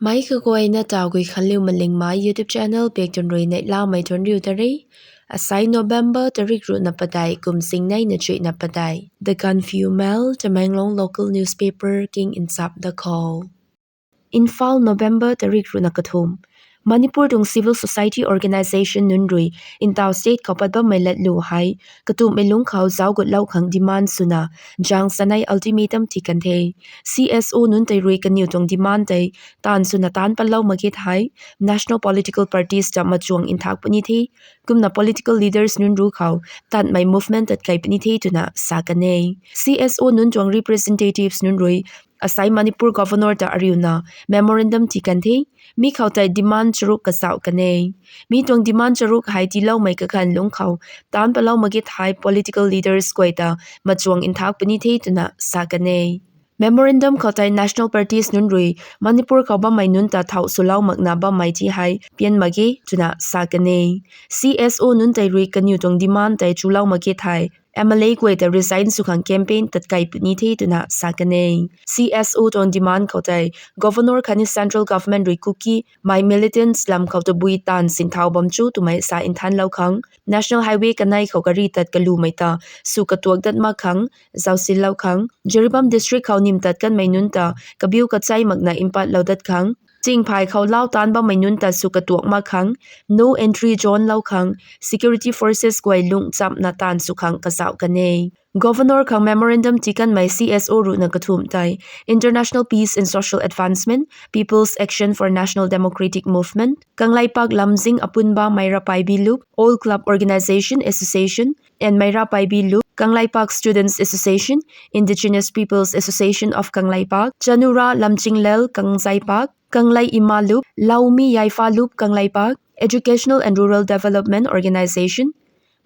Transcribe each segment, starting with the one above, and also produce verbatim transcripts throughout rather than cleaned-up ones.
Mei kaguayna taw Guikhanliu Malingmei YouTube channel bak tun rui neihlamei tuanc riu ta re. Asai November tarik ruhna padeih kum singneina chuihna padeih. The Gaanphiu Mail, Tamenglong local newspaper, king nchap da khou. Imphal, November tarik ruhna kathumh. Manipur tuang civil society organisation nunc rui ntaw state khou pat bammei latlu hei katumhmei lungc khou zauc gutlou khang demand swna zang sanei ultimatum tii kan the. C S O nunc tei rui kaniw tuang demand tei taanv swna taanc patlou mak ge thei, national political parties ta machuang nthak puni the, kumna political leaders nunc ruc khou tatmei movement tat kei puni the twna sa kan e. C S O nunc tuang representatives nunc rui asai Manipur Governor ta ariuna memorandum tii kan the. Mi khou tei demand charuk kazauh kan e. Mi tuang demand charuk hei tiiloumei kakhan lungc khou taanc patlou mak ge thei political leaders guay ta machuang nthak puni the twna sa kan e. Memorandum khou tei national parties nunc rui Manipur khou bammei nunc ta thau swlou makna bammei ti hei pian mak ge twna sa kan e. C S O nunc tei rui kaniw tuang demand tei chulou mak ge thei M L A guay ta resign sw khang campaign tat kei puni the twna sa kan e. C S O tuang demand khou tei Governor khatni central government rui Kukimei militants lam khou tabui taanv sinthau bam cho twmei sa nthanlou khang, national highway kanei khou gari tat kalumei ta sw katuak dat mak khang zausinlou khang, Jiribam district khou nim tat kanmei nunc ta kabiu kachei makna mpatlou dat khang, chingphay khou lau taanc bammei nunc ta sw katuak mak khang, no entry zone lou khang, security forces guay lung chamna taanv sw khang kazauh kan e. Governor khang memorandum tii kanmei C S O ruhna kathumh tei International Peace and Social Advancement, People's Action for National Democratic Movement, Kangleipak Lamjing Apunba Meira Paibi Lup, All Club Organisation Association and Meira Paibi Lup, Kangleipak Students Association, Indigenous Peoples Association of Kangleipak, Chanura Lamchinglel Kangzaipak, Kanglei Ima Lup, Laumi Yaifa Lup Kangleipak, Educational and Rural Development Organisation,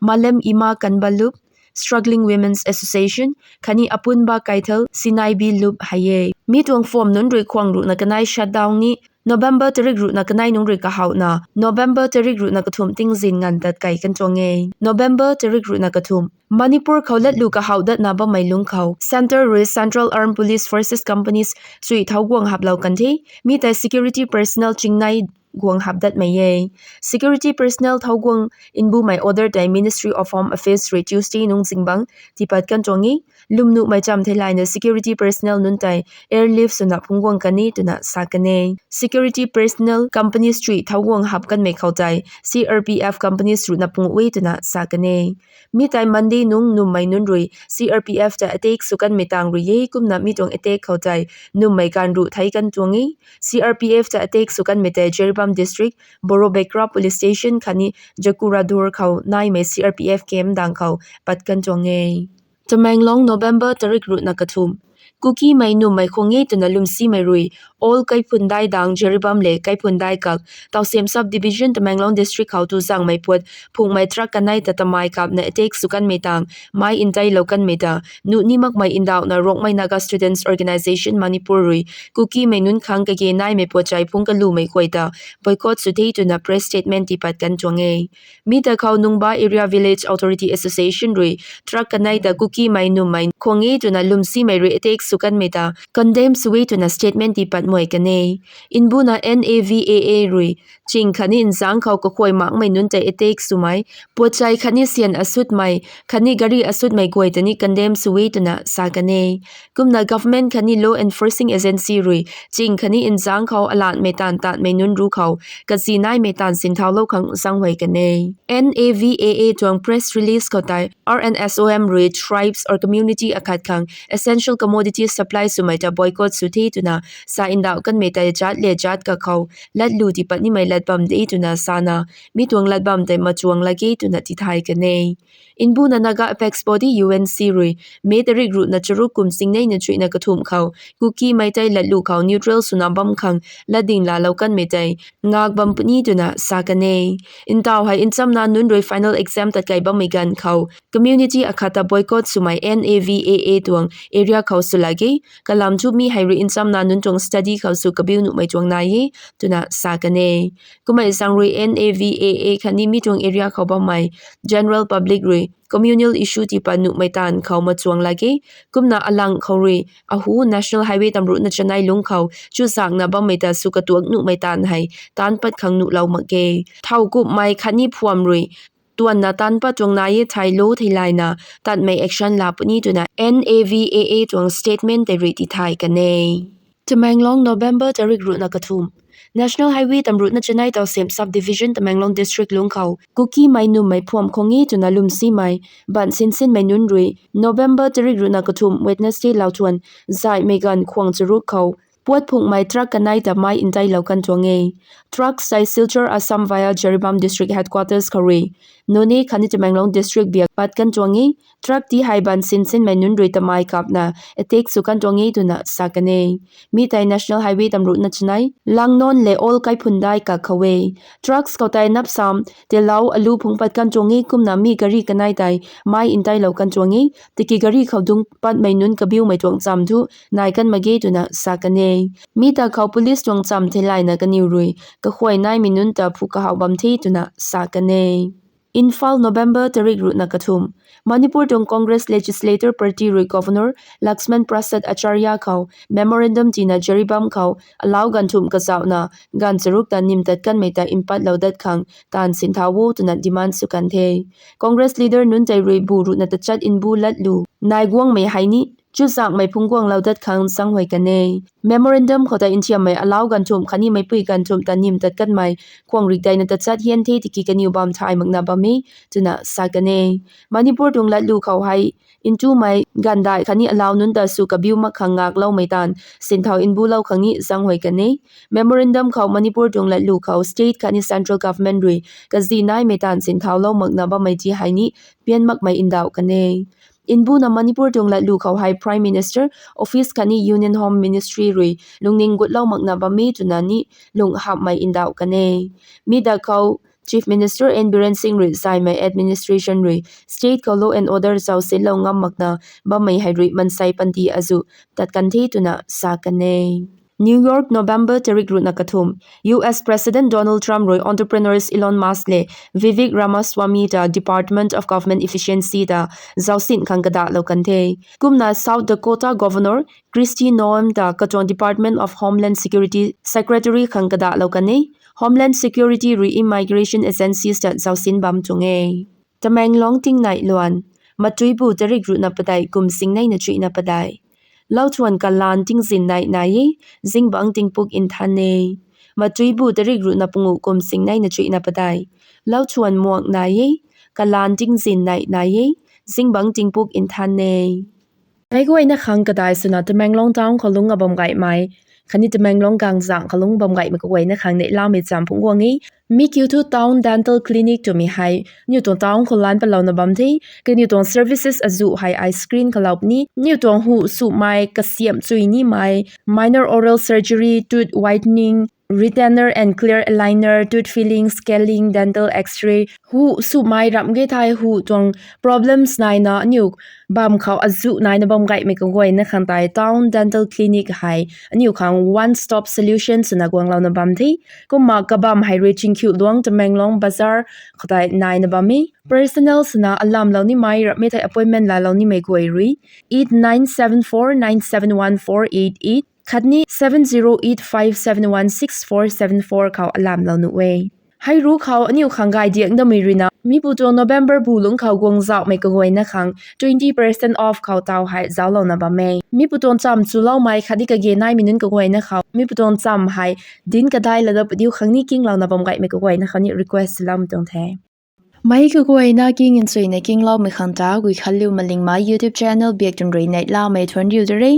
Malem Ima Kanba Lup, Struggling Women's Association khatni Apunba Kaithal Sinaibi Lup hei e. Mi tuang form nunc rui khwang ruhna kanei shutdown ni November tarik ruhna kanei nunc rui kahowna November tarik ruhna kathumh tingzin nganv tat kei kan tuang e. November tarik ruhna kathumh. Manipur khou latlu kahow datna bammei lungc khou Centre rui Central Armed Police Forces Companies chuih thau guang haplou kan the. Mi tei security personnel chingnei guang hap datmei e. Security personnel thau guang nbumei order tei Ministry of Home Affairs rui Tuesday nungc zingbangc tiipat kan tuang e. Lwmnuhmei cham theilayna security personnel nunc tei airlift swna phungc guang kan e twna sa kan e. Security personnel companies chuih thau guang hap kanmei khou tei C R P F companies ruhna phungc e twna sa kan e. Mi tei Monday nungc nummei nunc rui C R P F ta attack sw kanmei tang rui e. Kumna mi tuang attack khou tei nummei ganv ruh thei kan tuang e. C R P F ta attack sw kanmei tei Jiribam District, Borobekra Police Station khatni Jakura Dur khou naimei C R P F camp dang khou pat kan tuang e. Tamenglong, November tarik ruhna kathumh. Kukimei nummei khwang e twna lwmsimei rui All Kaiphundai dang Jiribam le Kaiphundai kak Tawsem Sub Division, Tamenglong District khou tu zangmei puat phunghmei truck kanei ta tamei kapna attack sw kanmei tang mei nteilou kanmei ta nuh ni makmei ndauhna Rongmei Naga Students Organisation Manipur rui Kukimei nunc khang kage naimei puatchai phungc kalumei guay ta boycott sw the twna press statement tiipat kan tuang e. Mi ta khou Nungba Area Village Authority Association rui truck kanei ta Kukimei nummei khwang e twna lwmsimei rui attack sw kanmei ta condemn sw e twna statement tiipat muai kan e. Nbuna N A V A A rui ching khatni nzangc khou kakhuay makmei nunc tei attack swmei, puatchai khatni syan asutmei khatni gari asutmei guay ta ni condemn sw e twna sa kan e. Kumna government khatni law enforcing agency rui ching khatni nzangc khou alatmei taanv tatmei nunc ruc khou kazi naimei taanv sinthaulou khang zaenghuay kan e. N A V A A tuang press release khou tei R N S O M rui tribes or community akhat khang essential commodities supply swmei ta boycott sw the twna sa ndauh kanmei tei jat le jat kakhou latlu tiipat nimei latbam de twna sana, mi tuang latbam tei machuang lak ge twna tithay kan e. Nbuna Naga Apex Body, U N C rui May tarik ruhna charuk kum singneina chuihna kathumh khou Kukimei tei latlu khou neutral swna bam khang latding laalou kanmei tei ngak bam puni twna sa kan e. Ntaw hei nchamna nunc rui final exam tatkei bammei ganv khou community akhat ta boycott swmei N A V A A tuang area khou swlai lage. Kalam thu mi hei rui nchamna nunc tuang study khou sw kabiu nuhmei tuang nai e twna sa kan e. Kummei zaeng rui N A V A A khatni mi tuang area khou bammei general public rui communal issue tiipat nuhmei taanv khou machuang lage. Kumna alang khou rui ahu National Highway tamruhna chanei lungc khou chuzaenghna bammei ta sw katuak nuhmei taanv hei taanc pat khang nuhlou mak ge. Thowkumhmei khatni phuam rui tuanna taanc pat tuang nai e thei lou theilayna tatmei action laa puni twna N A V A A tuang statement tei rui tithay kan e. Tamenglong, November tarik ruhna kathumh. National Highway tamruhna chanei Tousem Subdivision, Tamenglong District lungc khou Kukimei nummei phuam khang e twna lwmsimei banv sinsinmei nunc rui November tarik ruhna kathumh Wednesday lauthuan zaihmei ganv khwang charuk khou puat phunghmei truck kanei ta mei nteilou kan tuang e. Truck tei Silchar, Assam via Jiribam District Headquarters khou rui Noney khatni Tamenglong District biak pat kan tuang e. Truck ti hei banv sinsinmei nunc rui tamei kapna attack sw kan tuang e twna sa kan e. Mi tei National Highway tamruhna chanei Langnon le Old Kaiphundai kak khou e. Trucks khou tei napsam tilou alu phungc pat kan tuang e, kumna mi gari kanei tei mei nteilou kan tuang e. Tiki gari khou dungc patmei nunc kabiumei tuang cham thu nai kan mak ge twna sa kan e. Mi ta khou police tuang cham theilayna kaniw rui kakhuay naimei nunc ta phu kahaw bam the twna sa kan e. Imphal, November tarik ruhna kathumh. Manipur tuang Congress Legislator Party rui Governor Laxman Prasad Acharya khou memorandum tina Jiribam khou alau ganvthumh kazauhna ganv charuk ta nim tat kanmei ta mpatlou dat khang taanv sinthau o twna demand sw kan the. Congress leader nunc tei rui bu ruhna tachat mbu latlu nai guangmei hei ni chuzaenghmei phungc guanglou dat khang zaenghuay kan e. Memorandum khou tei nthiammei alau ganvthumh khatni meicpui ganvthumh ta nim tat kanmei khwang rikdeina tachat hian the tiki kaniw bam thay makna bam e twna sa kan e. Manipur tuang latlu khou hei ntumei ganvdaih khatni alau nunc ta sw kabiu mak khang ngakloumei taanv sinthau mbulou khang ni zaenghuay kan e. Memorandum khou Manipur tuang latlu khou state khatni central government rui kazi naimei taanv sinthaulou makna bammei ti hei ni pian makmei ndauh kan e. Mbuna Manipur tuang latlu khou hei Prime Minister Office khatni Union Home Ministry rui lungning gutlou makna bam e twna ni lung hamhmei ndauh kan e. Mi da khou Chief Minister N Biren Singh rui zaimei administration rui state khou law and order zausinlou ngam makna bammei hei rui mansei panty azuh tat kan the twna sa kan e. New York, November tarik ruhna kathumh. U S President Donald Trump rui entrepreneurs Elon Musk le Vivek Ramaswamy ta Department of Government Efficiency ta zausin khang kadahlou kan the. Kumna South Dakota Governor Kristi Noem ta katuang Department of Homeland Security Secretary khang kadahlou kan e. Homeland Security rui immigration agencies ta zausin bam tuang e. Tamenglong tingnai luan. Matuibu tarik ruhna padeih kum singneina chuihna padeih. Lauthuan kalan tingzin nai nai e, zingbangc tingpuk nthan e. Matuibu tarik ruhna panguh kum singneina chuihna padeih. Lauthuan muak nai e, kalan tingzin nai nai e, zingbangc tingpuk nthan e. Meic guayna khang kadai swna Tamenglong town khou lungc a bam gaymei khatni Tamenglong gangzang khou lungc bam gaymei kaguayna khang neihlamei cham phungc guang e. Mi kiu thu Town Dental Clinic twmei hei aniu tuang town khou lan patlouna bam the. Kaniw tuang services azuh hei ai screen khou lou puni. Aniu tuang hu sumei kasiamh chui nimei, minor oral surgery, tooth whitening, retainer and clear aligner, tooth filling, scaling, dental x-ray, hu sumei ramh ge thei hu tuang problems naina aniu bam khou azuh naina bam gaymei kaguayna khang tei Town Dental Clinic hei aniu khang one stop solution swna guanglouna bam the. Kumna kabam hei rui Chingkhiuluang Tamenglong Bazar khou tei naina bam e. Personal swna alamlou nimei ramhmei thei appointment laalou nimei guay rui eight nine seven four nine seven one four eight eight khatni seven zero eight five seven one six four seven four khou alamlou nuh e. Hei ru khou aniu khang gay diang damei ruina mipu tuang November bu lungc khou guangzauhmei kaguayna khang twenty percent off khou taw hei zauclouna bam e. Mipu tuang cham chuloumei khatni kage naimei nunc kaguayna khou mipu tuang cham hei dinc kadai lada padiu khang ni kinglouna bam gaymei kaguayna khou ni request loumei tuang the. Meic kaguayna king nchuina kingloumei khang ta Guikhanliu Malingmei YouTube channel biak twn rui neihlamei thuanc riu ta re.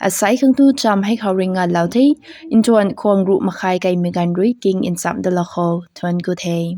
Asei khang tu cham hei khou rui nganlou the. Nthuan khwang ruh makhai kaimei ganv rui king nchamh dalou khou thuanc ku the.